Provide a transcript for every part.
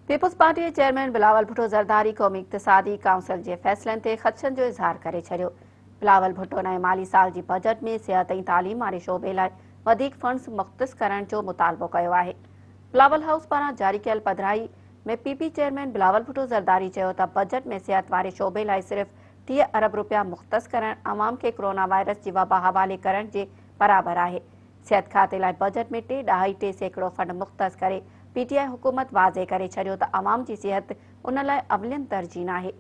Peoples party جي chairman Bilawal Bhutto Zardari قومي اقتصادي ڪائونسل جي فيصلن تي خدشن جو اظهار ڪري ڇڏيو. بلاول ڀٽو نئين مالي سال جي بجيٽ ۾ صحت ۽ تعليم واري شعبي لاء وڌيڪ فنڊز مختص ڪرڻ جو مطالبو ڪيو آهي. بلاول هائوس پاران جاري ڪيل پڌرائي ۾ P P chairman Bilawal Bhutto Zardari چيو ته بجيٽ ۾ صحت واري شعبي لاء صرف 30 ارب رپيا مختص ڪرڻ عوام کي ڪرونا وائرس جي وبا حوالي ڪرڻ جي برابر آهي. صحت کاتي لاء بجيٽ ۾ ٽي ڏهائي ٽي سيڪڙو فنڊ مختص ڪري پي ٽي آء حڪومت واضح ڪري ڇڏيو ته عوام جي صحت ان لاء اولين ترجيح ناهي.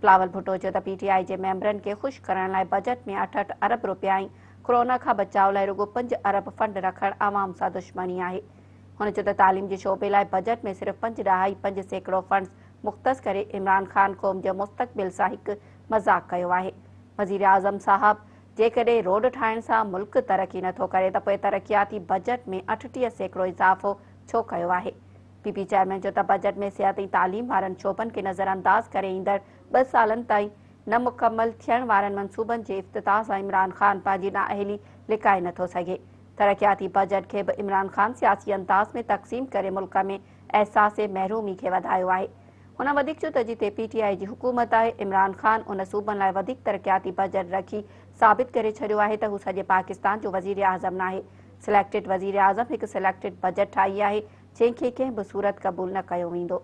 بلاول ڀٽو چيو ته پي ٽي آء جي ميمبرن کي خوش ڪرڻ لاء بجيٽ ۾ 68 ارب رپيا ۽ ڪرونا کان بچاء لاء رڳو پنج ارب فنڊ رکڻ عوام سان دشمني آهي. هن چيو ته تعليم جي شعبي لاء بجيٽ ۾ صرف پنج ڏهائي پنج سيڪڙو فنڊز مختص ڪري عمران خان قوم جي مستقبل سان هڪ مذاق ڪيو آهي. وزيراعظم صاحب جيڪڏهن روڊ ٺاهڻ سان ملڪ ترقي نه ٿو ڪري ته پوء ترقياتي بجيٽ ۾ 38% اضافو ڇو ڪيو آهي؟ پي پي چيئرمين چيو ته بجيٽ ۾ صحت ۽ تعليم وارن شعبن کي نظرانداز ڪري ايندڙ ٻه سالن تائين نه مڪمل ٿيڻ وارن منصوبن جي افتتاح سان عمران خان پنهنجي نااهلي لڪائي نه ٿو سگهي. ترقياتي بجيٽ کي به عمران خان سياسي انداز ۾ تقسيم ڪري ملڪ ۾ احساس محرومي کي وڌايو آهي. هن وڌيڪ چيو ته جتي پي ٽي آء جي حڪومت آهي، عمران خان ان صوبن لاء وڌيڪ ترقياتي بجيٽ رکي ثابت ڪري ڇڏيو آهي ته هو سڄي پاڪستان جو وزيراعظم ناهي، سليڪٽيڊ وزيراعظم هڪ سليڪٽيڊ بجيٽ ٺاهي آهي، جنهن کي ڪنهن به صورت قبول نه ڪيو ويندو.